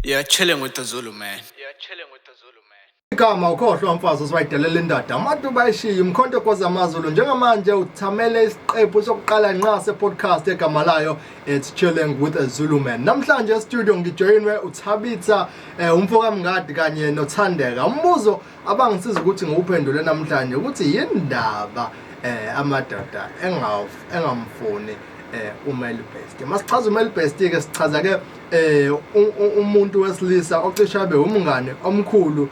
You're chilling with the Zulu man. You're chilling with the Zulu man. Igama ukhohlwa mfazi osiwayidelela indoda abantu bayishiya umkhonto kwezamazulu njengamanje uthamele isiqephu sokuqala nqa se-podcast egama layo It's Chilling with a Zulu Man. Namhlanje e-studio ngijoyinwe uThabitha umfo kaMngadi kanye noThandeka. Umbuzo abangisiza ukuthi ngiwuphendule namhlanje ukuthi yindaba amadoda engamfuni umale best. Masichaza umale best ke sichaza ke umuntu wesilisa ocishe abe umngane omkhulu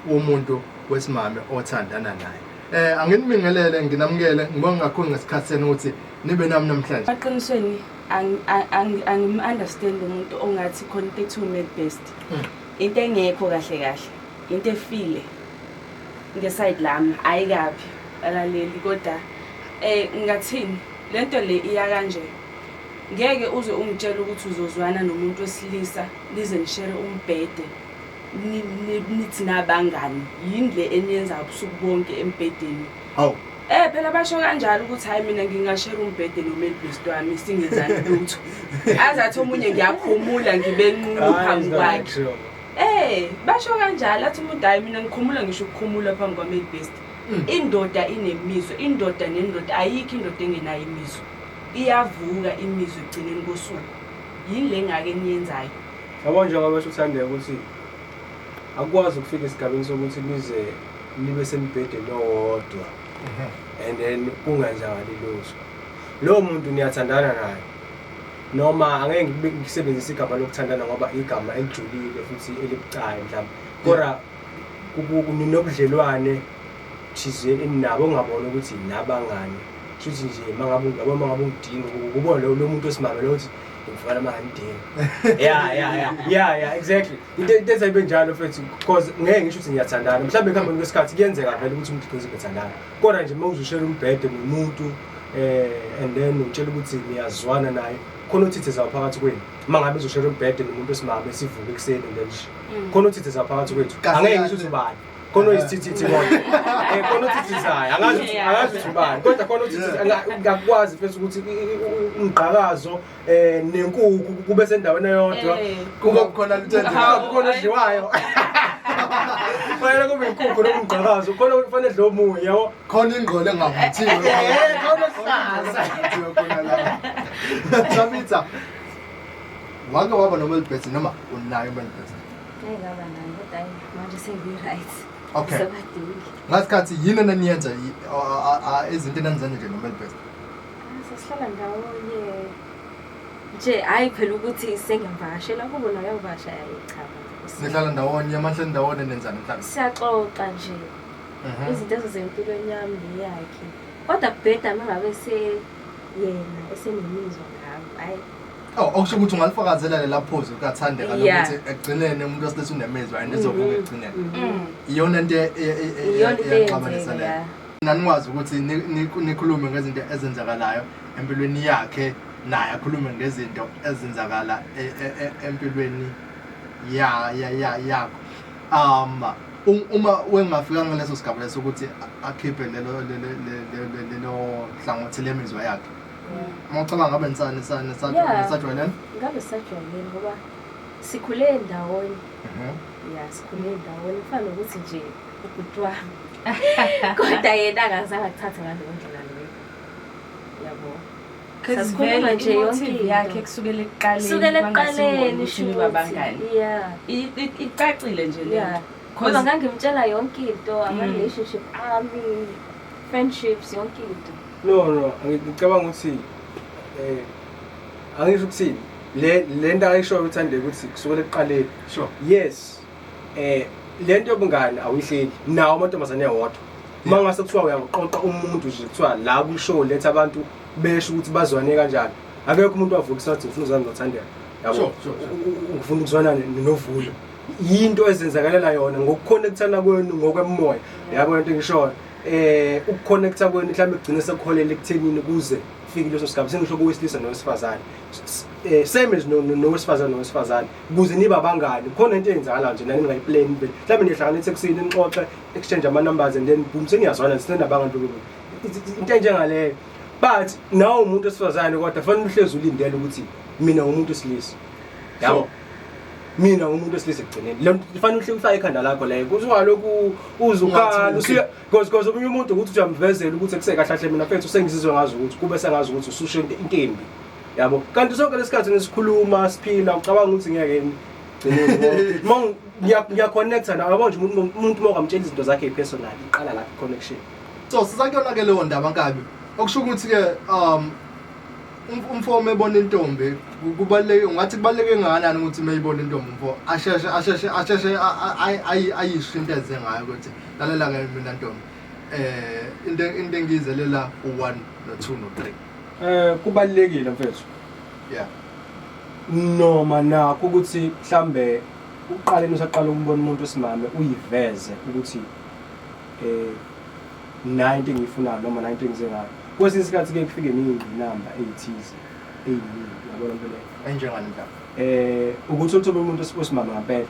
womuntu wesimame othandana naye. Anginibingelele nginamukele ngibonga kakhulu ngesikhathi senu ukuthi nibe nami namhlanje. Eqinisweni angim-understand umuntu ongathi khona into ekuthiwa male best. Into engekho kahle kahle, into efile ngeside lami ayikabi alaleli kodwa ngingathini lento le iya kanje. Ngeke uze ungitshele ukuthi uzozwana nomuntu wesilisa nize nishere umbhede nithi nabangani yini le eniyenza ubusuku bonke embhedeni. Hawu. Phela basho kanjalo ukuthi hayi mina ngingashare umbhede nomale best wami singenzani lutho. Azathi omunye ngiyakhumula ngibe nqunu phambi kwakhe. Basho kanjalo athi umuntu hayi mina ngikhumula ngisho ukukhumula phambi kwamale best. Indoda inemizwa, indoda nendoda ayikho indoda engenayo imizwa. Iyavuka imizwa ekugcineni kosuku. Yini le ngake niyenzayo? Yabo njengoba basho uThandeka ukuthi akukwazi ukufika esigabeni sokuthi nize nibe sembhedeni owodwa and then kungenzakali lutho. Lowo muntu niyathandana naye noma angeke ngisebenzise igama lokuthandana ngoba igama elijulile futhi elibucayi mhlawumbe, kodwa ninobudlelwane thizeni eninabo ongabona ukuthi nabangani. Shuthi nje mangabe yabo mangabe ungidinga ukubona lo muntu osimame lo uthi ngifuna mangidinga. Yeah, exactly. Into ezayibe njalo mfethu because ngeke ngisho ukuthi ngiyathandana. Mhlawumbe ekuhambeni kwesikhathi kuyenzeka vele ukuthi umuntu ugcine bethandana. Kodwa nje uma uzoshare umbhede nomuntu and then utshela ukuthi niyazwana naye, khona uthithizayo phakathi kwenu. Uma ngabe uzoshare umbhede nomuntu osimame sivuke ekuseni and then khona uthithizayo phakathi kwethu. Angeke ngisho ukuthi ubani. Khona oyisithithithi kodwa. Khona uthithizayo. Angazi ukuthi ubani. Kodwa khona uthithizayo ngakwazi mfethu ukuthi umgqakazo nenkukhu kube sendaweni eyodwa. Kuba khona lutho Kuba khona odliwayo. Kufanele kube inkukhu noma umgqakazo, khona kufanele edle omunye, yabo. Khona ingqolo engavuthiwe. Khona hlaza. Khona la. Thabitha, wake waba nomale best noma unayo umale best? Ngeke ngaba nayo kodwa hayi manje sengi-right. Okay. Sebadingi. Ngasikhathi yini enaniyenza izinto enanizenza nje nomale best? Sasihlala ndawonye nje, hhayi phela ukuthi sengiyamvakashela kubo naye uyangivakashela, hhayi cha. Nihlala ndawonye, amahleli ndawonye nenzani mhlawumbe? Siyaxoxa nje. Izinto ezisempilweni yami neyakhe. Kodwa kubheda uma ngabe yena esenemizwa ngami, hhayi. Oh, okusho ukuthi ungalifakazela lela phuzu kaThandeka lokuthi ekugcineni umuntu wesilisa unemizwa and izovuka ekugcineni. Iyona into Iyona into eyaxabanisa eyenzeka, leyo. yeah. Nanikwazi ukuthi nikhulume ngezinto ezenzakalayo empilweni yakhe, naye akhulume ngezinto ezenzakala empilweni yakho. Uma wengafika ngaleso sigaba leso ukuthi akhiphe lelo hlangothi lemizwa yakhe. Uma ucabanga ngabe nisajwayelene? Ngabe sisajwayelene ngoba sikhule ndawonye. Yeah, sikhule ndawonye. Kufana nokuthi nje ubhuti wami. Kodwa yena akazange akuthathe ngaleyo ndlela leyo. Yabo. Because Sasikhuluma vele nje yonke i-motive into. yakhe kusukela ekuqaleni Kusukela kwangasibona ekuqaleni, ukuthi sho niba ukuthi, bangani. yeah. Icacile nje le Yeah. nto. Ngoba Cause ngangimtshela yonke into, ama-relationship ami, friendships, yonke into. No, no, ngicabanga ukuthi angisho ukuthini. Le nto ayishoyo uThandeka ukuthi kusukela ekuqaleni. Sure. Yes. Le nto yobungani awuyihleli nawo amantombazane eyodwa. Uma ngase kuthiwa uyaqoqa umuntu nje kuthiwa la kushow letha abantu besho ukuthi bazwane kanjani. Akekho umuntu wavukisa wathi ngifuna ukuzwana noThandeka. Yabo. Sure, sure, sure. Ngifuna ukuzwana noVuyo. Yinto ezenzakalela yona ngokuconnectana kwenu ngokwemoya. Yabo lento engishoyo. Ukuconnecta kwenu mhlawumbe kugcine sekuholela ekuthenini kuze kufike leso sigaba sengisho kowesilisa nowesifazane. Same as nowesifazane nowesifazane ukuze nibe abangani. Khona into eyenzakalayo nje nani ningayiplan vele. Mhlawumbe nihlangana eThekusini nixoxe, exchange ama numbers and then boom seniyazwana senabangani boom. Into enjengaleyo. But nawe umuntu wesifazane kodwa fanele uhlezi ulindele ukuthi mina ngumuntu wesilisa. Yabo. Mina umuntu wesilisa ekugcineni. Le nto kufanele uhle ufake ekhanda lakho leyo. Kuthi ungalokhu uzukhala usiya because omunye umuntu ukuthi uyamvezela ukuthi kusekahle kahle mina mfethu sengizizwe ngazi ukuthi kube sengazi ukuthi ususho into embi. Yabo. Kanti sonke lesikhathi nesikhuluma siphila ucabanga ukuthi ngeke gcineni. Uma ngiya-connecta nawe, yabo nje umuntu uma ungamtshela izinto zakhe personal, iqala lapho connection. So sizakuyona ke leyo ndaba, nkabi. Okusho ukuthi ke umfo mebona intombi, kubaluleke, ungathi kubaluleke ngakanani ukuthi meyibona intombi umfo asheshe ayisho into eze ngayo, ukuthi lalela ke mina ntombi, into engiyizelela u1 no2 no3? Kubalulekile, mfethu. Noma nakho ukuthi mhlambe uqale usaqala ukubona umuntu wesimame, uyiveze ukuthi nayi into engiyifunayo noma nayi into engize ngayo. Kwesinye isikhathi ke kufike ney'ngqinamba ey'thize ey'ningi, yabona nto leyo. Enjengani mhlawumbe? Ukuthi uthole umuntu wesimame ngempela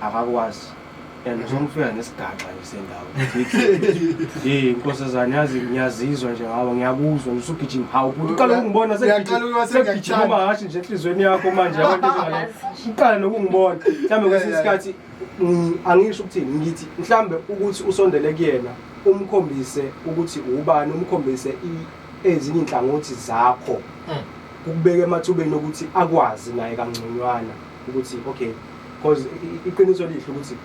akakwazi and uzongifika nesigaxa nje sendawo. Hey nkosazana, yazi ngiyazizwa nje ngawe, ngiyakuzwa nje usugijima. Hawu bhuti, uqala ukungibona Uyaqala ukuba segijima amahhashi nje enhliziyweni yakho manje, abantu ezinjalo. Uqala nokungibona mhlawumbe kwesinye isikhathi, angisho ukuthini, ngithi mhlambe ukuthi usondele kuyena, umkhombise ukuthi ubani, umkhombise ezinye inhlangothi zakho, ukubeka emathubeni ukuthi akwazi naye kangconywana ukuthi okay, because iqiniso lihle ukuthi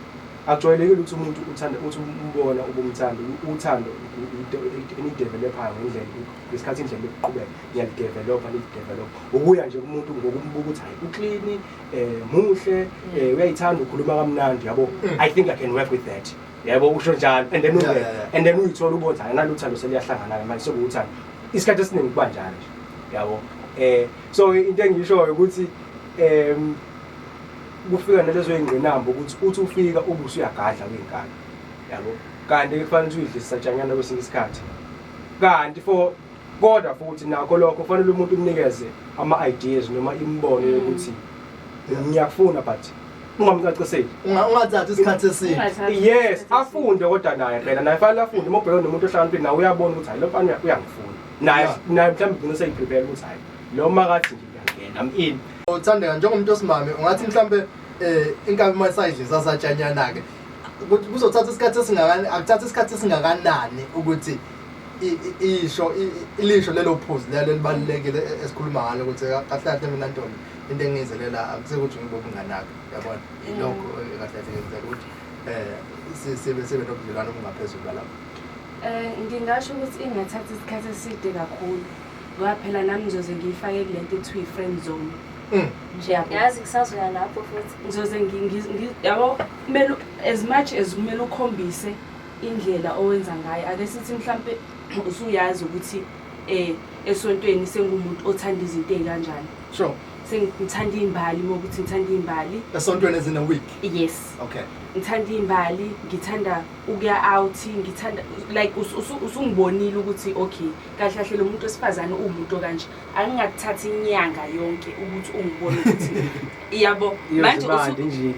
akujwayelekile ukuthi umuntu uthanda uthi umbona ubumthanda. Uthando into enidevelophayo ngendlela, ngesikhathi indlela yokuqhubeka niyalidevelopha, nilidevelopha ukuya nje kumuntu ngokumbuka ukuthi hayi, uclean, muhle, uyayithanda ukhuluma kamnandi, yabo. I think I can work with that, yabo, usho njalo and then ube and then uyithola ubona hayi, nalo uthando seliyahlangana manje, sekuwuthando. Isikhathi esiningi kuba njalo nje, yabo. So into engishoyo ukuthi kufika nalezo yingqinamba ukuthi uthi ufika ube usuyagadla kwinkani, yabo, kanti kufanele ukuthi uyidlise satshanyana kwesinye isikhathi. Kanti for kodwa futhi nakho lokho kufanele umuntu umnikeze ama-ideas noma imibono yokuthi ngiyakufuna, but ungamcaciseli. Ungathathi isikhathi eside. Ungathathi Yes. isikhathi eside. Afunde, kodwa naye phela naye fanele afunde. Uma ubhekene nomuntu ohlakaniphile, nawe uyabona ukuthi hayi, lo mfana uyangifuna naye. Naye mhlawumbe ugcina seyiprepare ukuthi hayi, lo makathi nje ngiyangena, I'm in. Uthandeka, njengomuntu osimame, ungathi mhlambe inkabi uma isayidlisa satshanyana ke, ukuthi kuzothatha isikhathi esingakanani, akuthatha isikhathi esingakanani ukuthi isho ilisho lelo phuzu lelo elibalulekile esikhuluma ngalo, ukuthi kahle kahle mina ntombi, into engiyizelela akusekuthi ngibe ubunganakho, yabona, ilokho kahle kahle ngenzela ukuthi sibe nobudlelwano obungaphezulu balapho? Ngingasho ukuthi ingathatha isikhathi eside kakhulu, ngoba phela nami ngizoze ngiyifake kule nto ekuthiwa i-friend zone. Yabo. Yazi kusazoya lapho futhi. Ngizoze yabo, kumele as much as kumele ukhombise indlela owenza ngayo. Ake sithi mhlampe usuyazi ukuthi esontweni sengumuntu othanda izinto ey'kanjani. Sengithanda iy'mbali, uma ukuthi ngithanda iy'mbali. Esontweni ezine week? Yes. Ngithanda iy'mbali, ngithanda ukuya out, ngithanda like usungibonile ukuthi okay, kahle kahle lo muntu wesifazane uwumuntu okanje. Angingakuthatha inyanga yonke ukuthi ungibone ukuthi, yabo, manje Iyozibanda injini.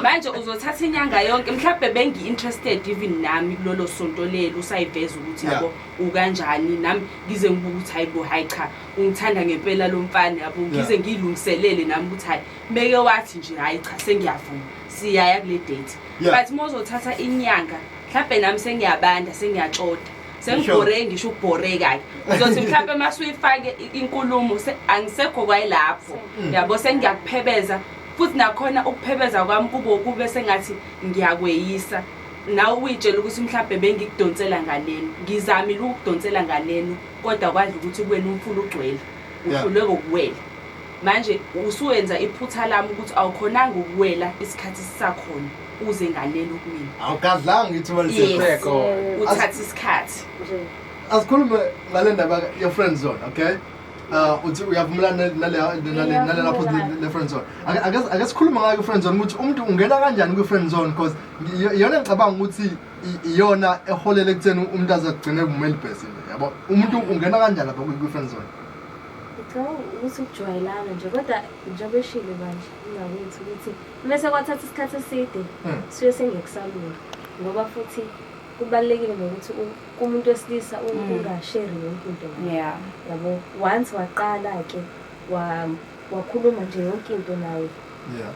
Manje uzothatha inyanga yonke, mhlawumbe bengi-interested even nami kulolo sonto lelo usayiveza ukuthi yabo ukanjani, nami ngize ngibuke ukuthi hayi bo, hayi cha, ungithanda ngempela lo mfana, yabo, ngize ngiyilungiselele nami ukuthi hayi, meke wathi nje hayi cha, sengiyavuma, siyaya kule date. But uma uzothatha inyanga, mhlawumbe nami sengiyabanda, sengiyatshoda, sengibhore, ngisho ukubhoreka-ke, uzothi mhlawumbe uma suyifake inkulumo angisekho kwayilapho, yabo, sengiyakuphebeza futhi nakhona ukuphebeza kwami kube kube sengathi ngiyakweyisa. Nawe uyitshela ukuthi mhlawumbe bengikudonsela nganeno, ngizamile ukukudonsela nganeno, kodwa kwadla ukuthi kuwena umfula ugcwele, uhluleke ukuwela. Manje usuwenza iphutha lami ukuthi awukhonanga ukuwela isikhathi sisakhona, uze nganeno kumina. Awugadlanga ithuba Yes. lisekhona. Uthatha isikhathi. Nje. Asikhulume ngale ndaba ye-friend zone, okay? Uthi uyavumelana nale lapho le friend zone. Ake sikhulume ngayo i-friend zone, ukuthi umuntu ungena kanjani kwi-friend zone, because iyona engicabanga ukuthi iyona eholela ekutheni umuntu aze agcine kumele bhesi nje, yabo. Umuntu ungena kanjani lapha kwi-friend zone? Ngicabanga ukuthi ukujwayelana nje, kodwa njengoba eshilo manje ungakuthi ukuthi bese kwathatha isikhathi eside, suke sengekusalunga, ngoba futhi kubalulekile nokuthi kumuntu wesilisa ungasheri yonke into naye. Yabo, once waqala ke Wakhuluma nje yonke into naye. Yeah.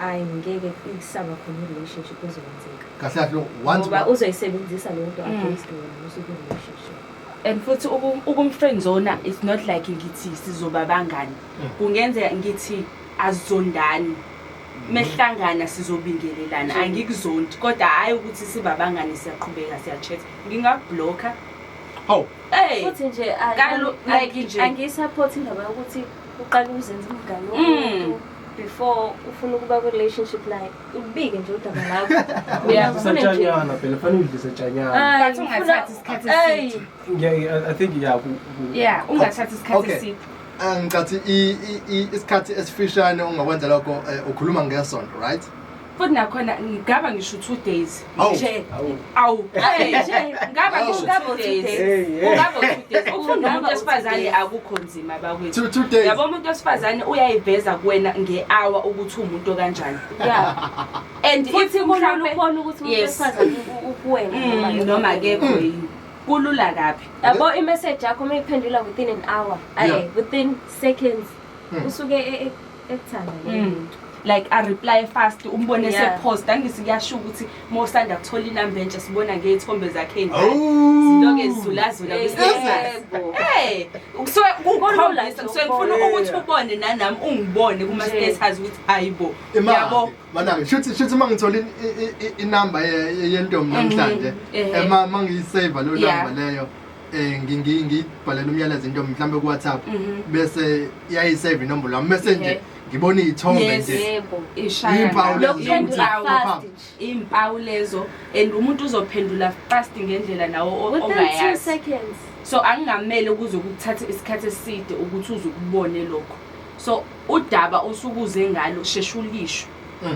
Ayi ngeke isaba khona i-relationship ezokwenzeka. Kahle kahle once Ngoba uzoyisebenzisa leyo nto against wena usuku-relationship. And futhi ukumfriendzona it's not like ngithi sizoba bangani. Kungenzeka ngithi azondani. Mehlangana sizobingelelana, angikuzondi kodwa hayi ukuthi siba bangani siyaqhubeka siyachat. Ngingakublocker. Hawu. Hey. Futhi nje like nje angiyisupport indaba yokuthi uqale uzenze umngani womuntu before ufuna ukuba ku-relationship naye. Ubike nje udaba lakho. Uyafuna phela fanele udlise tshanyana. But ungathathi isikhathi eside. Yeah, I think yeah. Yeah, ungathathi isikhathi eside. Ngicathi isikhathi esifishane ungakwenza lokho ukhuluma ngesonto, right? Futhi nakhona ngigaba ngisho 2 days nje. Awu, nje ngaba ngisho 2 days. Ungaba 2 days. Ukufunda umuntu wesifazane akukho nzima bakwethu. 2 days. Yabo umuntu wesifazane uyayiveza kuwena ngehour ukuthi umuntu kanjani. Yeah. And futhi kulula ukubona ukuthi umuntu wesifazane ukuwena noma akekho yini. Kulula kabi. Yabo imessage yakho mayiphendula within an hour. Ayi within seconds usuke ekuthanda umuntu. Like I reply fast umbone sepost angisi kuyasho ukuthi mosanda kuthola inamba entsha sibona ngezithombe zakhe endala siloke zizulazula kwi-status. Hey, kusuke kukhombisa kusuke ngifuna ukuthi ubone nanami ungibone kuma status ukuthi hayibo. Yabo mana shuthi mangithola inamba yentombi namhlanje mangiyisave lo number leyo ngingibhalela umyalezo intombi mhlambe ku WhatsApp bese iyayisave inombolo yami bese nje ngibona izithombe nje ishaya impawu lezo and umuntu uzophendula fast ngendlela nawo ongayazi. So angingamele ukuze ukuthatha isikhathi eside ukuthi uzukubone lokho. So udaba osukuze ngalo shesha ulisho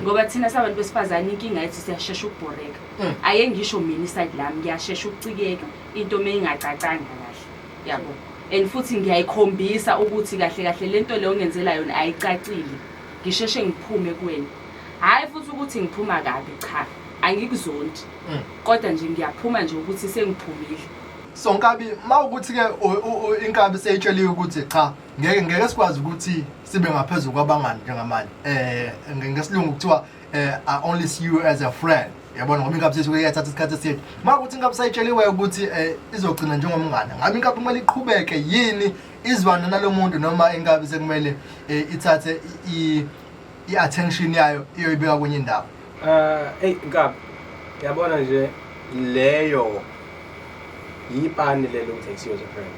ngoba thina sabantu besifazane inkinga yethu siyashesha ukubhoreka. Ake ngisho mina iside lami ngiyashesha ukucikeka into meyingacacanga kahle yabo. And futhi ngiyayikhombisa ukuthi kahle kahle lento leyo ngenzela yona ayicacile. Ngisheshe ngiphume kuwena. Hayi futhi ukuthi ngiphuma kabi cha, angikuzondi. Kodwa nje ngiyaphuma nje ukuthi sengiphumile. So nkabi mawukuthi ke inkabi seyitsheliwe ukuthi cha ngeke sikwazi ukuthi sibe ngaphezulu kwabangani njengamanje. Ngesilungu kuthiwa I only see you as a friend. Yabona ngoba inkabi sisuke iyathatha isikhathi eside. Mawukuthi inkabi sayitsheliwe ukuthi izogcina njengomngane. Ngabe inkabi kumele iqhubeke yini izwana nalomuntu noma inkabi sekumele ithathe i-attention yayo iyoyibeka kwenye indawo? Hey nkabi yabona nje leyo yipani lelo ukuthi ayisiyo as a friend.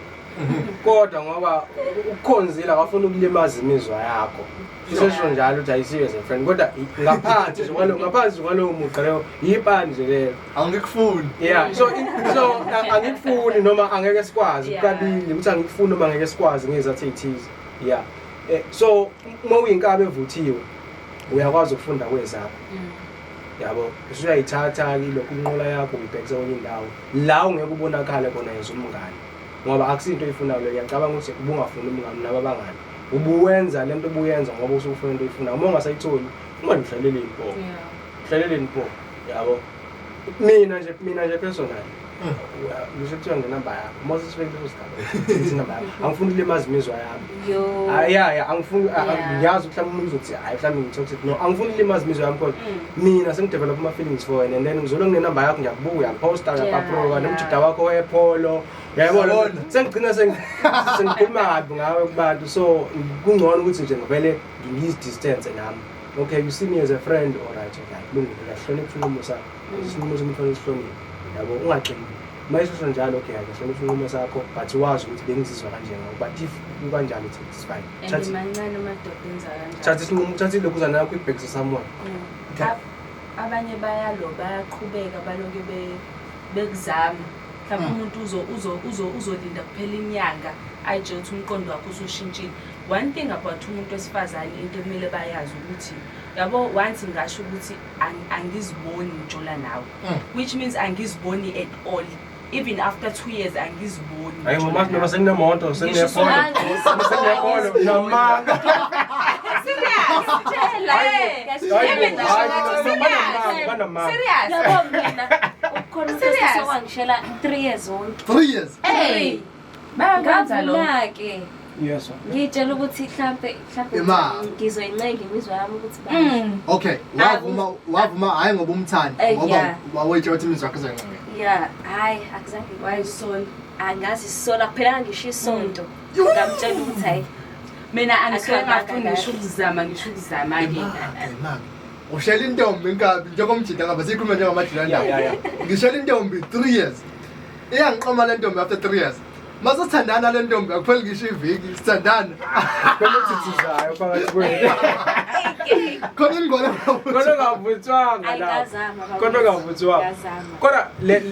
Kodwa ngoba ukukhonzile akafuna ukulimaza imizwa yakho. Isesho njalo ukuthi ayisiyo as a friend kodwa ngaphansi nje kwalo ngaphansi kwalowo mugqa leyo yipani nje leyo. Angikufuni. Yeah, so angikufuni noma angeke sikwazi ukabili ukuthi angikufuni noma angeke sikwazi ngezathu ezithize. Yeah. So uma uyinkabi evuthiwe uyakwazi ukufunda kwezakho. Yabo usuyayithatha lokhu inqola yakho uyibhekise kwenye indawo la ungeke ubonakale khona yenza umngane ngoba akusinto oyifunayo leyo. Ngiyacabanga ukuthi ubungafuni umngane nabo abangani ubuwenza lento obuyenza ngoba usufuna into oyifunayo. Uma ungasayitholi uma uhlaleleni pho uhlaleleni pho yabo. Mina nje personally ngisho kuthiwa ngenamba yakho uma sesifike kuleso sigaba ngithi inamba yakho angifuni ukulimaza imizwa yami. Yeah angifuni ngiyazi mhlawumbe umuntu uzothi hayi mhlawumbe ngi-toxic no angifuni ukulimaza imizwa yami because mina sengidevelop ama feelings for wena and then ngizolo nginenamba yakho ngiyakubuka uyaposta uyapaproka nomjida wakho wepholo uyayibona sengigcina sengikhuluma kabi ngawe kubantu. So kungcono ukuthi nje ngivele ngizi-distance nami. Okay, you see me as a friend, all right, okay, kulungile ngiyahlonipha isinqumo sakho. Isinqumo somuntu fanele sihloniphe yabo ungagxili mayisho njalo. Okay ngiyahlonipha isinqumo sakho but wazi ukuthi bengizizwa kanje ngawo but if kukanjalo it's fine. Thatha mancane amadoda enza kanjalo. Thatha isinqumo thatha lokhu uzana yakho ibhekise someone. Abanye bayalo bayaqhubeka baloke bekuzama mhlawumbe umuntu uzolinda kuphela inyanga ayitshela ukuthi umqondo wakho usushintshile. One thing about umuntu wesifazane into ekumele bayazi ukuthi yabo once ngasho ukuthi angiziboni ngijola nawe which means angiziboni at all even after 2 years angiziboni. Hayi ngoba noma sekunemoto sekunepholo sekunepholo noma serious serious yabo mina ukhona umuntu osewangishela 3 years old. 3 years hey bayakwenza lo ke Yes. Ngiyitshela ukuthi mhlampe mhlampe Ima. ngizoyincenga imizwa yami ukuthi ba. Okay, wavuma hayi ngoba umthanda Eh, ngoba yeah. wawetshela ukuthi imizwa yakho izoyincenga. Yeah, hayi akuzange Wayisola. angazi isola kuphela ngisho isonto. Yo. Ngamtshela ukuthi hayi Mina angisuke Akuhambanga ngafuni kahle. ngisho ukuzama ke. Imake. Ushela intombi inkabi njengomjida ngaba sikhuluma njengamajida Yeah, yeah, yeah. Ngishela intombi 3 years. Iyangiqoma le ntombi after 3 years. Masithandana le ntombi akupheli ngisho iviki sithandana. Khona othithizayo phakathi kwenu. Khona ingane Khona ongavuthwanga lapho. ayikazama. Khona ongavuthwanga. Ngazama. Kodwa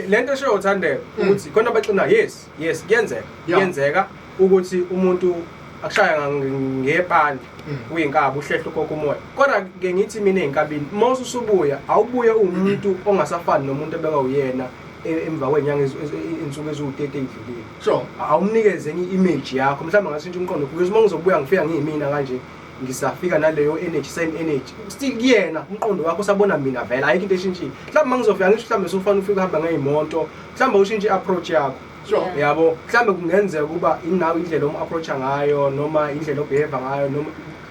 le nto eshoyo uthandeka ukuthi khona abaxina yes, yes kuyenzeka. Yeah. Kuyenzeka ukuthi umuntu akushaya ngepani uyinkabi uhlehle ukhokha umoya. Kodwa ke ngithi mina ezinkabini uma usubuya awubuye uwumuntu ongasafani nomuntu ebekawuyena emva kwenyanga insuku eziwu-30 ey'dlulile. Sure. Awumnikeze enye image yakho mhlawumbe ngashintsha umqondo because uma ngizobuya ngifika ngiyimina kanje ngisafika naleyo energy, same energy still kuyena umqondo wakho usabona mina vele ayikho into eshintshile. Mhlawumbe uma ngizofika ngisho mhlawumbe usufana ufike uhamba ngey'moto mhlawumbe ushintshe i-approach yakho. Sure. Yeah. Yabo mhlawumbe kungenzeka ukuba inawe indlela omu-approacha ngayo noma indlela obehave ngayo noma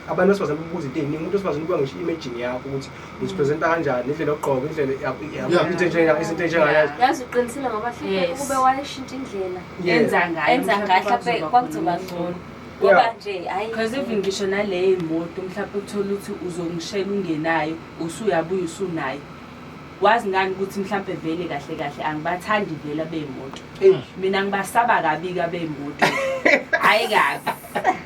abantu besifazane babuza into ey'ningi. Umuntu wesifazane ubuka ngisho i-imaging yakho ukuthi uzipresenta kanjani, indlela yokugqoka, indlela Yeah. izinto ey'njengalezo. Yazi uqinisile ngoba mhlawumbe Yes. ukube wayeshintsha indlela Yeah. Enza ngayo. enza ngayo mhlawumbe kwakuzoba ngcono. Ngoba nje hayi Because even ngisho nale imoto mhlawumbe uthola ukuthi uzongishela ungenayo usuyabuya usunayo. Wazi ngani ukuthi mhlawumbe vele kahle kahle angibathandi vele abeyimoto. Mina ngibasaba kabi kabeyimoto. Hayi kabi.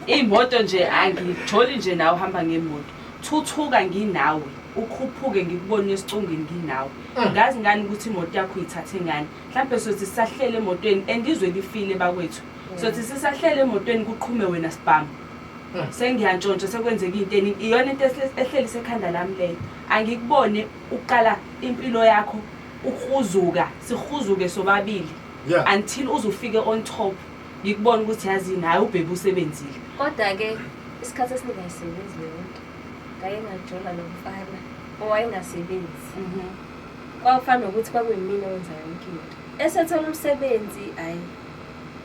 Imoto nje angitholi nje nawe uhamba ngemoto. Thuthuka nginawe, ukhuphuke ngikubone esicongweni nginawe. Ngazi ngani ukuthi imoto yakho uyithathe ngani. Mhlawumbe sothi sisahlele emotweni and izwe lifile bakwethu. Sothi sisahlele emotweni kuqhume wena sibhamu. Sengiyantshontsha sekwenzeka into eningi. Iyona into ehleli sekhanda lami leyo. Angikubone uqala impilo yakho uhuzuka, sihuzuke sobabili. Yeah. Until uzufike on top ngikubona ukuthi yazi naye ubhebe usebenzile. Kodwa ke isikhathi esiningi ayisebenzi leyo nto. Ngake ngajola nomfana owayengasebenzi. Kwakufana nokuthi kwakuyimina owenza yonke into. Esethola umsebenzi hayi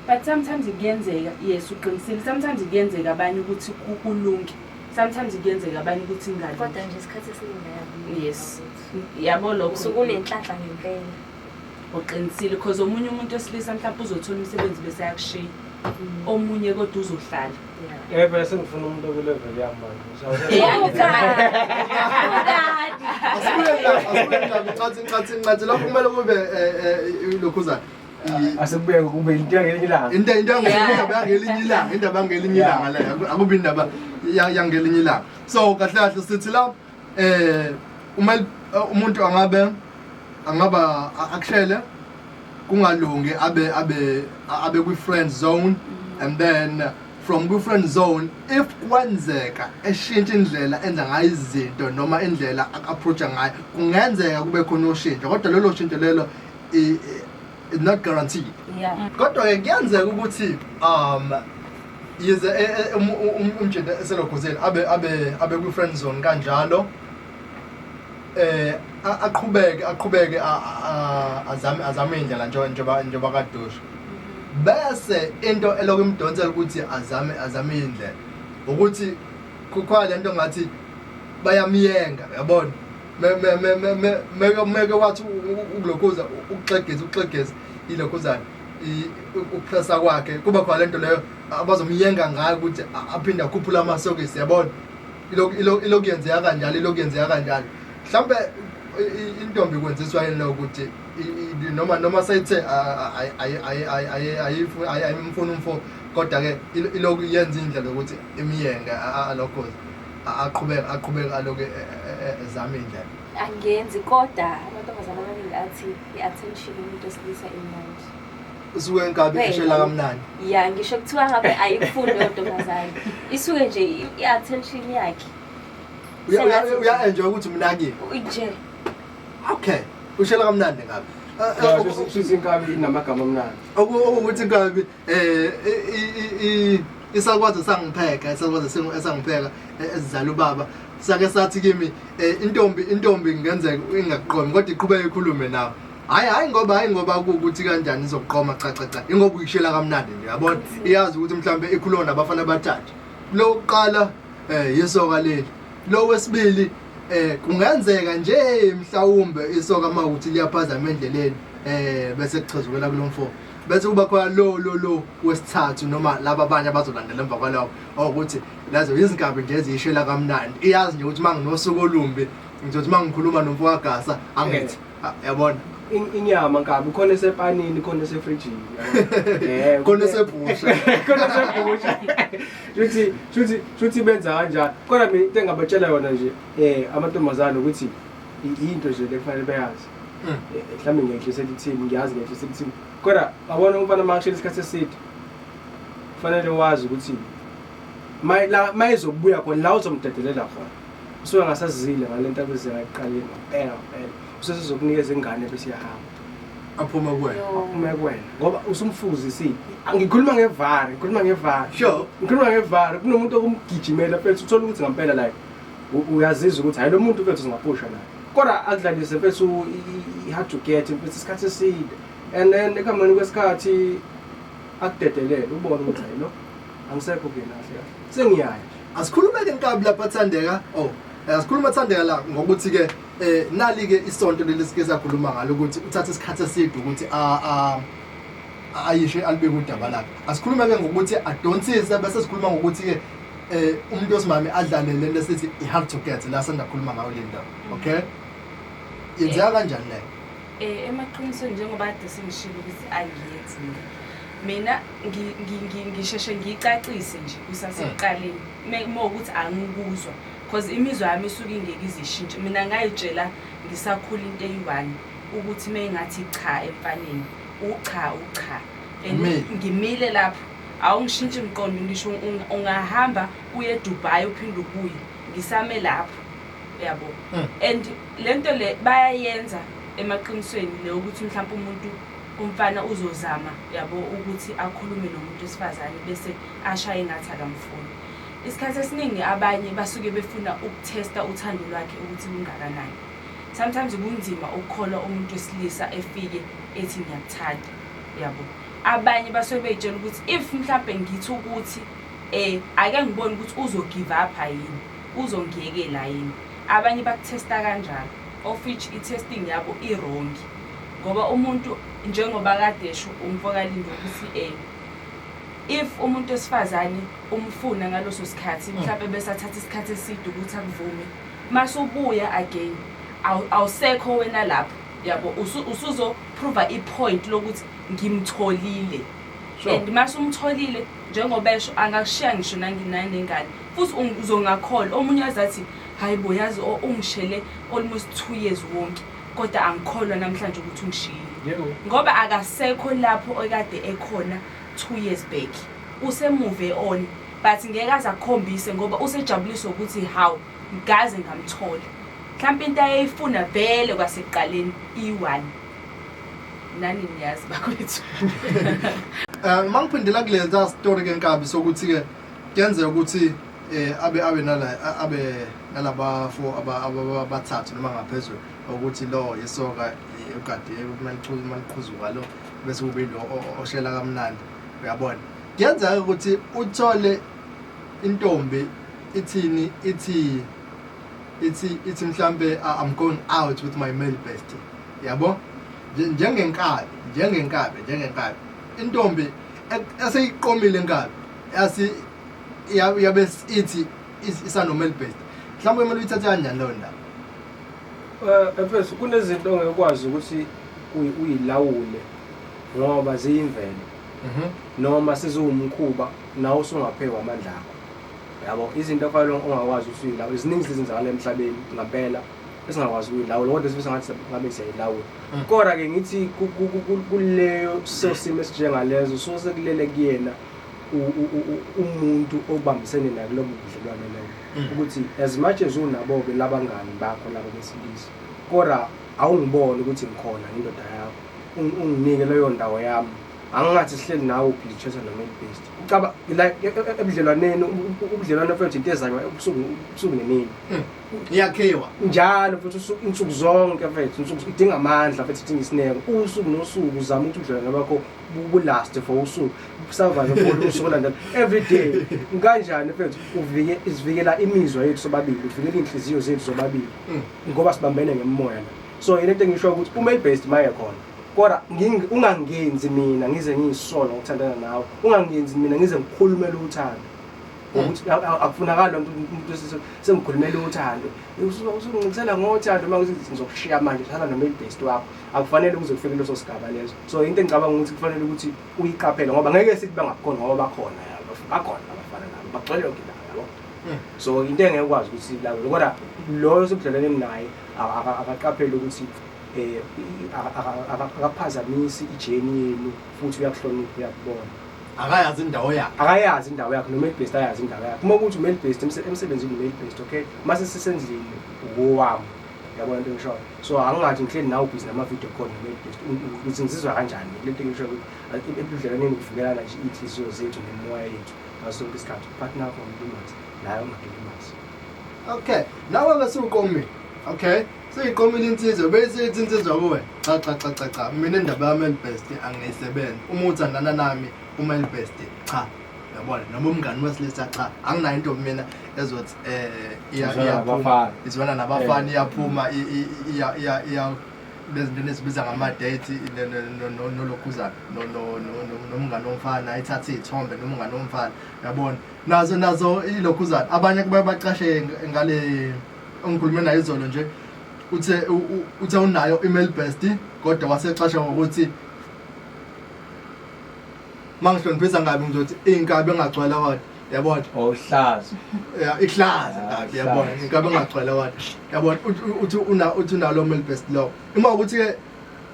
But sometimes kuyenzeka, yes uqinisile, sometimes kuyenzeka abanye ukuthi kulunge. Sometimes kuyenzeka abanye ukuthi kungalungi. Kodwa nje isikhathi esiningi ayabuya. Yes. Yabo lokho. Usuke unenhlanhla ngempela. Uqinisile because omunye umuntu wesilisa mhlawumbe uzothola umsebenzi bese ayakushiya. Omunye kodwa uzohlala. Yeah. Eh phela sengifuna umuntu okulevel yami manje. Yeah. Asibuyele la, incathi lapho kumele kube ilokhuzana. Asekubuye kube into yangelinye ilanga. Into yangelinye ilanga, indaba yangelinye ilanga leyo. Akubi indaba yangelinye ilanga. So kahle kahle sithi la uma umuntu angabe angaba akushele kungalungi abe kwi friend zone and then from kwi friend zone if kwenzeka eshintsha indlela enza ngayo izinto noma indlela approacha ngayo kungenzeka kube khona ushintsho kodwa lelo shintsho lelo is not guaranteed. Yeah. Kodwa ke kuyenzeka ukuthi yize umjida eselokhuzeni abe kwi friend zone kanjalo aqhubeke azame indlela njengoba kadusha bese into elokhu imdonsela ukuthi azame indlela ukuthi kukhona lento ngathi bayamyenga uyabona meke wathi ukulokhuza ukuxegeza ilokhuzana ukupressa kwakhe kuba khona lento leyo abazomyenga ngayo ukuthi aphinde akhuphule amasokisi yabona ilokuyenzeka kanjalo mhlambe intombi kwenziswa yini lokho ukuthi noma sayithe ayimfuna umfo kodwa ke ilokhu yenza indlela yokuthi imiyenge alokho aqhubeke aloku ezama indlela. Angenzi kodwa amantombazane amaningi athi i-attention umuntu wesilisa imnandi. Usuke enkabi eshela kamnandi. Yeah, ngisho kuthiwa ngabe ayikufuni leyo ntombazane. Isuke nje i-attention yakhe. Uya enjoy ukuthi mnakile. Nje. Okay. Ushela kamnandi ngabe. Shuthi inkabi inamagama amnandi. Okuwukuthi inkabi isakwazi sangipheka, isakwazi esangipheka esizala ubaba. Sake sathi kimi intombi ingenzeka ingaqomi kodwa iqhubeke ikhulume nawe. Hayi hayi, ngoba hayi, ngoba kuwukuthi kanjani izoqoma. Cha cha cha, ingoba uyishela kamnandi nje, yabona. Iyazi ukuthi mhlambe ikhuluma nabafana abathathu. Lo kuqala yisoka leli, lo wesibili kungenzeka nje mhlawumbe isoka mawukuthi liyaphazama endleleni, bese kuchazukela kulomfo, bese kuba khona lo wesithathu noma laba abanye abazolandela emva kwalawo, ukuthi lezo izinkabi nje eziyishela kamnandi. Iyazi nje ukuthi manginosuku olumbi, ngizothi mangikhuluma nomfo kaGasa angithi, yabona. Inyama nkabi khona esepanini, khona esefrijini, yabo. Khona esebhusha. Khona esebhusha. Shuthi benza kanjani? Kodwa mina into engabatshela yona nje amantombazane ukuthi into nje lekufanele beyazi. Mhlawumbe ngiyehlisela ithini, ngiyazi ngiyehlisela ithini. Kodwa yabona, umfana makushela isikhathi eside, kufanele wazi ukuthi la mayezobuya khona la uzomdedelela khona, usuke ngasazile ngalento abeze ngayiqaleni ngempela ngempela, usesezokunikeza ingane bese iyahamba. Aphume kuwena. Aphume kuwena ngoba usumfuzisile. Ngikhuluma ngevari, ngikhuluma ngevari. Ngikhuluma ngevari. Kunomuntu okumgijimela mfethu, uthola ukuthi ngempela like uyazizwa ukuthi hayi, lo muntu mfethu singaphusha naye, kodwa akudlalise mfethu i-hard to get mfethu isikhathi eside, and then ekuhambeni kwesikhathi akudedelele, ubone ukuthi hayi, lo angisekho kuyena kahle kahle, sengiyaya. Asikhulume-ke nkabi lapha, Thandeka. Oh, asikhulume, Thandeka, la ngokuthi-ke nali-ke isonto leli sike sakhuluma ngalo ukuthi uthatha isikhathi eside ukuthi ayishe alibeke udaba lakhe. Asikhulume-ke ngokuthi adonsise, bese sikhuluma ngokuthi-ke umuntu wesimame adlale lento esithi i-hard to get la sanda khuluma ngayo le ndaba. Okay, yenzeka kanjani leyo? Emaqinisweni, njengoba kade sengishilo ukuthi angiyenzi mina. Mina ngisheshe ngiyicacise nje kusasekuqaleni uma ukuthi angikuzwa, because imizwa yami isuke ingeke izishintshe. Mina ngayitshela ngisakhula into eyi-one ukuthi uma engathi cha emfaneni, ucha ucha. And Umile. Ngimile lapho, awungishintshi mqondo. Ngisho ungahamba uye eDubai uphinde ubuye, ngisame lapho, yabo. And lento le bayayenza emaqinisweni le, ukuthi mhlawumbe umuntu umfana uzozama, yabo, ukuthi akhulume nomuntu wesifazane bese ashaye ngathi akamfuni. Isikhathi esiningi abanye basuke befuna ukuthesta uthando lwakhe ukuthi lungakanani. Sometimes kunzima ukukholwa umuntu wesilisa efike ethi ngiyakuthanda, yabo. Abanye basuke bey'tshela ukuthi if mhlampe ngithi ukuthi ake ngibone ukuthi uzo-give up yini, uzongiyekela yini. Abanye bakuthesta kanjalo, of which i-testing yabo i-wrong, ngoba umuntu njengoba kade esho umfokaLindo ukuthi if umuntu wesifazane umfuna ngaloso sikhathi, mhlawumbe bese athatha isikhathi eside ukuthi akuvume, masubuya again awusekho wena lapho, yabo. Usuzoprova i-point lokuthi ngimtholile. And masumtholile, njengoba esho, angakushiya ngisho nanengane futhi uzongakholwa. Omunye azathi, hayi bo, yazi ungishele almost 2 years wonke, kodwa angikholwa namhlanje ukuthi ungishiyile, ngoba akasekho lapho ekade ekhona 2 years back, usemove on, but ngeke aze akukhombise ngoba usejabuliswa ukuthi hawu, ngaze ngamthola. Mhlawumbe into ayeyifuna vele kwasekuqaleni iyi-one. Nani niyazi bakwethu. Mangiphindela kuleza story ke nkabi sokuthi ke kuyenzeka ukuthi abe nala abe nalabafo abathathu noma ngaphezulu, ukuthi lo yisoka ukade maliqhuzuka lo, bese kube lo oshela kamnandi, uyabona. Kuyenzeka ukuthi uthole intombi ithini, ithi mhlambe, "I'm going out with my male bestie," yabo. Njengenkabi intombi eseyiqomile inkabi yasi yabe ithi isano male bestie, mhlawumbe kumele uyithathe kanjani leyo ndaba? Mfethu, kunezinto ongeke ukwazi ukuthi uyilawule ngoba ziyimvelo noma seziwumkhuba nawe usungaphekwa amandla akho, yabo. Izinto okufanele ongakwazi ukuthi uyilawule ziningi, zenzakala emhlabeni ngampela esingakwazi ukuyilawula, kodwa sifisa ngathi ngabe siyayilawula. Kodwa-ke ngithi kuleyo simo esinjengalezo, so sekulele kuyena umuntu obambisene naye kulobo budlelwane leyo, ukuthi as much as unabo-ke labangani bakho laba besilisa, kodwa awungiboni ukuthi ngikhona, indoda yakho, unginike leyo ndawo yami. Angingathi sihleli nawe ubhizi chatha no-male best. Ucaba like ebudlelwaneni, ubudlelwane mfethu into ezanywa ubusuku nemini. Iyakhiwa. Njalo futhi insuku zonke mfethu, insuku idinga amandla mfethu, idinga isineke. Usuku nosuku uzama ukuthi ubudlelwane bakho bulast for usuku, survive for usuku landela every day. Kanjani mfethu uvike isivikela imizwa yethu sobabili, uvikela inhliziyo zethu sobabili ngoba sibambene ngemoya la. So yile nto engisho ukuthi u-male best maye khona, kodwa ungangenzi mina ngize ngiyisona ngokuthandana nawe, ungangenzi mina ngize ngikhulumele uthando. Ngokuthi akufunakali umuntu sengikhulumela uthando, usungicisela ngothando uma ngithi ngizokushiya manje sala no-male best wakho. Akufanele kuze kufike leso sigaba leso. So into engicabanga ukuthi kufanele ukuthi uyiqaphele, ngoba ngeke sithi bangakhona, ngoba bakhona, yabo, bakhona abafana nabo, bagcwele yonke indawo, yabo. So into engeke ukwazi ukuthi ilawule, kodwa loyo osebudlelwaneni naye akaqaphele ukuthi akaphazamisi ijeni yenu, futhi uyakuhlonipha, uyakubona. Akayazi indawo yakhe. Akayazi indawo yakhe, no-male best ayazi indawo yakhe. Uma kuthi u-male best emsebenzini, u-male best, okay, mase sisendlini owami, yabona into engishoyo. So angingathi ngihleli nawe ubhizi nama-video call no-male best, ukuthi ngizizwa kanjani le nto engishoyo, ukuthi ebudlelwaneni kuvikelana nje iy'nhliziyo zethu nemimoya yethu ngaso sonke isikhathi. Upartner wakho ungamlimazi, naye ungakulimazi. Okay, nawe ke siwuqomile. Okay, seyiqomile insizwa, bese ithi insizwa kuwe, cha cha cha cha cha, mina indaba yami best angiyisebenzi. Uma uthandana nami u-male best, cha, yabona, noma umngani wesilisa, cha, anginayo intombi mina ezothi Izwana iyaphuma, nabafana. Izwana nabafana, iyaphuma, iya iya lezi zinto esibiza ngama-date nolokhuzana nomngani womfana, ayithathe iy'thombe nomngani womfana, yabona, nazo ilokhuzana. Abanye kubaye bacashe ngale ongikhulume naye izolo nje, uthe unayo i-male best, kodwa wasecasha ngokuthi mangihloniphisa ngabi ngizothi inkabi engagcwala kodwa, yabona. Ohlaza. Ya, ihlaza inkabi, yabona, inkabi engagcwala kodwa, yabona. Uthi unalo male best lo, uma ukuthi ke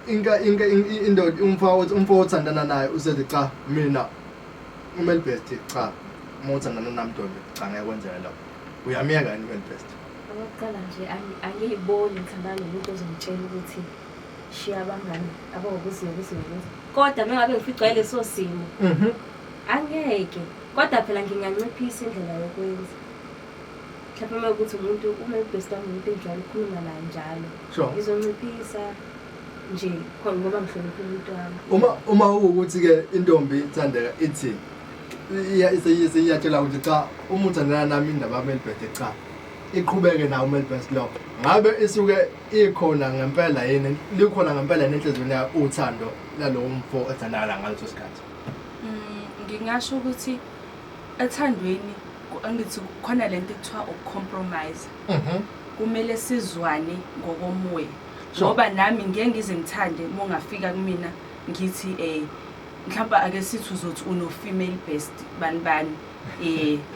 inka inka indoda umfo othandana naye usethi cha, mina u-male best, cha, uma uthandana nami ntombi, cha, ngeke kwenzeke lokho, uyamiyeka yini u-male best? Okokuqala nje, angiyiboni ngithandana nomuntu ozongitshela ukuthi shiya abangani abawukuthi nokuthi nokuthi, kodwa uma ngabe ngificwa yileso simo, angeke. Kodwa phela nginganciphisa indlela yokwenza. Mhlawumbe uma ukuthi umuntu uma ubest wami umuntu engijwayele ukukhuluma naye njalo, ngizonciphisa nje khona ngoba ngihlonipha umuntu wami. Uma ukuthi-ke intombi ithandeka ithi iyatshela ukuthi cha, uma uthandana nami indaba yami elibhede, cha, iqhubeke nawo u-male best lo, ngabe isuke ikhona ngempela yini, likhona ngempela yini enhliziyweni yayo uthando lalowo mfo ethandakala ngaleso sikhathi? Ngingasho ukuthi ethandweni angithi khona lento ekuthiwa ukucompromise. Kumele sizwane ngokomoya. Ngoba nami ngeke ngize ngithande uma ungafika kumina ngithi mhlawumbe ake sithi uzothi uno female best bani bani,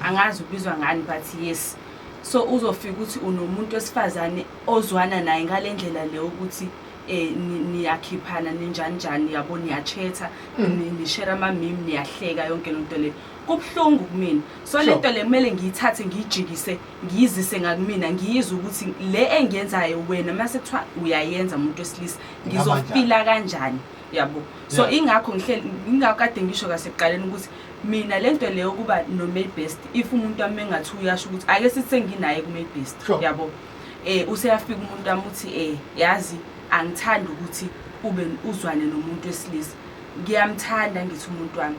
angazi ubizwa ngani, but yes, so uzofika ukuthi unomuntu wesifazane ozwana naye ngale ndlela le ukuthi niyakhiphana ninjani njani, yabo, niyachatha, nishare ama-meme, niyahleka, yonke lento le kubuhlungu kumina. So lento le kumele ngiyithathe ngiyijikise ngiyizise ngakumina, ngiyizwe ukuthi le engiyenzayo wena mase kuthiwa uyayenza umuntu wesilisa, Ingaba njani? ngizofila kanjani, yabo. So ingakho ngihleli, ingakho kade ngisho kasekuqaleni ukuthi mina lento leyo kuba no-male best, if umuntu wami engathi uyasho ukuthi ake sithi senginaye ku-male best, yabo, useyafika umuntu wami uthi yazi angithandi ukuthi ube uzwane nomuntu wesilisa, ngiyamthanda ngithi umuntu wami,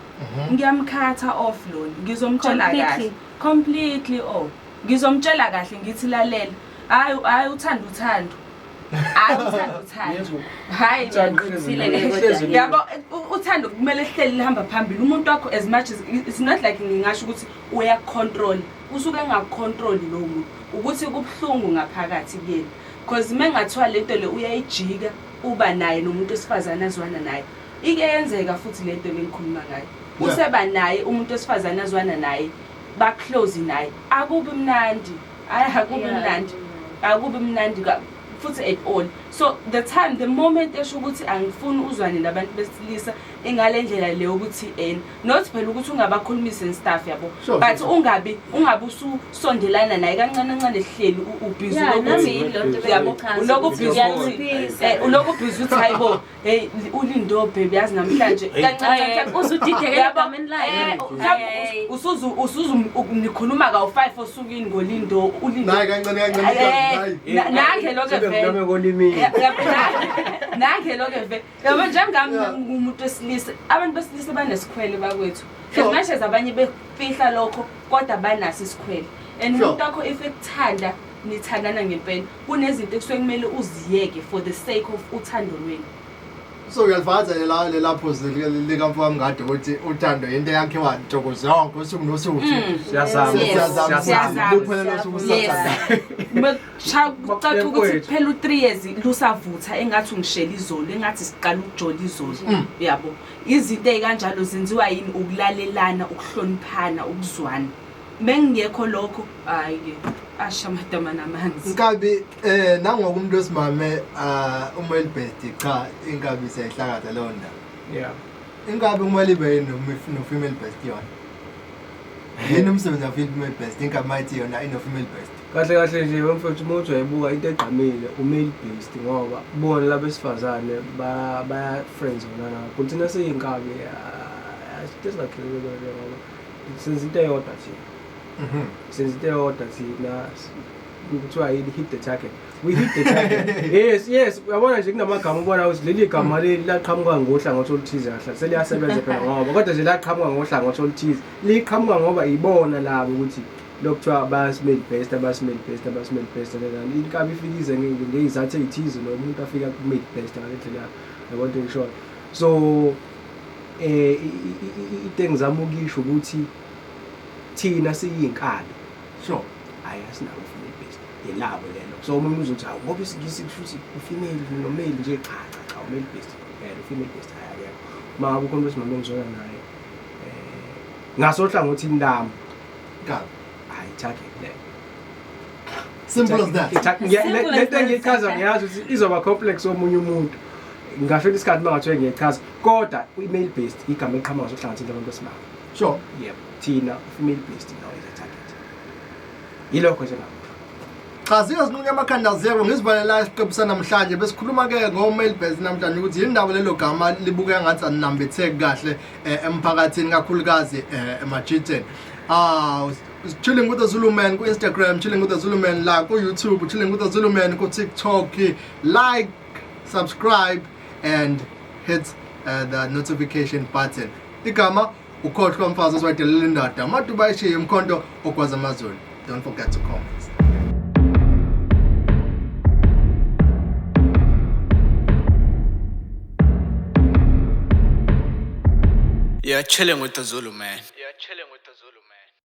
ngiyamkhatha off lona, ngizomtshela Completely. kahle completely off, ngizomtshela kahle ngithi lalela, hayi hayi, uthanda uthando, hayi uthando uthando, hayi Uthando ngiyaqinisa. hlezi Yabo, uthando kumele lihleli lihamba phambili. Umuntu wakho, as much as it's not like ngingasho ukuthi uyakucontrol, usuke engakucontrol lowo muntu, ukuthi kubuhlungu ngaphakathi kuyena, because mengathiwa lento le uyayijika uba naye nomuntu wesifazane azwana naye, ike yenzeka futhi lento le ngikhuluma ngayo, useba naye umuntu wesifazane azwana naye, baclose naye, akubi mnandi, hayi akubi mnandi, akubi mnandi futhi at all. So the time, the moment esho ukuthi angifuni uzwane nabantu besilisa ingale ndlela leyo, ukuthi en not phela ukuthi ungabakhulumisi and stuff, yabo, but ungabi ususondelana naye kancane kancane, hleli ubhizi Yeah, nami lokuthi yini loo nto yabo, bengichaza ulokhu ukuthi busy ukuthi uyanciphisa. Ulokhu busy uthi, hayibo, hey, ulindo baby, yazi namhlanje kancane kancane Uzudidekela Yabo, egameni lakhe. Mhlawumbe usuzu nikhuluma kawu-5 osukwini ngolindo, ulindo. Nayi kancane kancane. Nayi. Nakhe lokho vele. Sebengilame kolimini. Nakhe lokho vele, yabo, njengami ngumuntu wesilisa, abantu besilisa banesikhwele bakwethu. As much as abanye befihla lokho, kodwa banaso isikhwele, and umuntu wakho if ekuthanda, nithandana ngempela, kunezinto ekusuke kumele uziyeke for the sake of uthando lwenu. So uyalifakaza lela phuzu likamfowami ngade ukuthi uthando into eyakhiwa nsuku zonke, usuku nosuku. Siyazama. Yes. Siyazama. Siyazama. Luphelele usuku Yes. usathanda. Kucaca ukuthi kuphela u-3 years lusavutha, engathi ungishela izolo, engathi siqala ukujola izolo, yabo. Izinto ey'kanjalo zenziwa yini? Ukulalelana, ukuhloniphana, ukuzwana. Mengingekho lokho, hhayi-ke, asha amadama namanzi. Inkabi, nangoku umuntu wesimame, umale best, cha, inkabi siyayihlakaza leyo ndaba. Inkabi kumele ibe no-female best yona. Yini umsebenzi wa-female best? Inkabi mayithi yona ino-female best. Kahle kahle nje, mfethu, uma uthi uyayibuka into egqamile u-male based, ngoba bona labesifazane baya friends zona kakhulu. Thina siyinkabi esingakhulelwe ngoba senza into eyodwa thina. Senza into eyodwa thina, kuthiwa yini, hit the target, we hit the target. Yes, uyabona nje kunamagama ubona ukuthi leli gama leli laqhamuka ngohlangothi oluthize, kahle seliyasebenza phela ngoba, kodwa nje laqhamuka ngohlangothi oluthize, liqhamuka ngoba ibona labo ukuthi lokuthiwa bayasi-male best, abasi-male best, abasi-male best lelani. Inkabi ifike ize ngey'zathu ey'thize nomuntu afika ku-male best ngale ndlela, yabo, into engishoyo. So into engizama ukuyisho ukuthi thina siyinkabi, hhayi, asinabo female best, yelabo lelo. So omunye uzothi, hawu, ngoba isiNgisi kusho ukuthi u-female no-male nje. Cha, cha, cha, u-male best phela, u-female best hhayi, akekho. Uma ngabe ukhona wesimame engizwana naye ngasohlangothini lami, Inkabi. Hhayi, target leyo. Simple as that. Simple as Lento that. engiyichaza ngiyazi ukuthi izoba complex omunye umuntu, ngafika isikhathi uma ngathiwe ngiyayichaza, kodwa i-male based igama eliqhamuka ngasohlangothini labantu besimame. Yebo, thina female based now is a target, yilokho nje ngakho. Cha, zike zinqunywa amakhanda ziyeko. Ngizivalela isiqephu sanamhlanje. Besikhuluma-ke ngo-male best namhlanje, ukuthi yini ndaba lelo gama libukeka ngathi alinambitheki kahle emphakathini, kakhulukazi emajiteni. Ah, Chilling with the Zulu Man ku-Instagram, Chilling with the Zulu Man la ku-YouTube, Chilling with the Zulu Man ku-TikTok. Like, subscribe and hit the notification button. Igama ukhohlwa mfazi oziwadelela indoda, amaduba ayishiye umkhonto ogwaza amazulu. Don't forget to comment. You're chilling with the Zulu man. You're chilling with the Zulu man.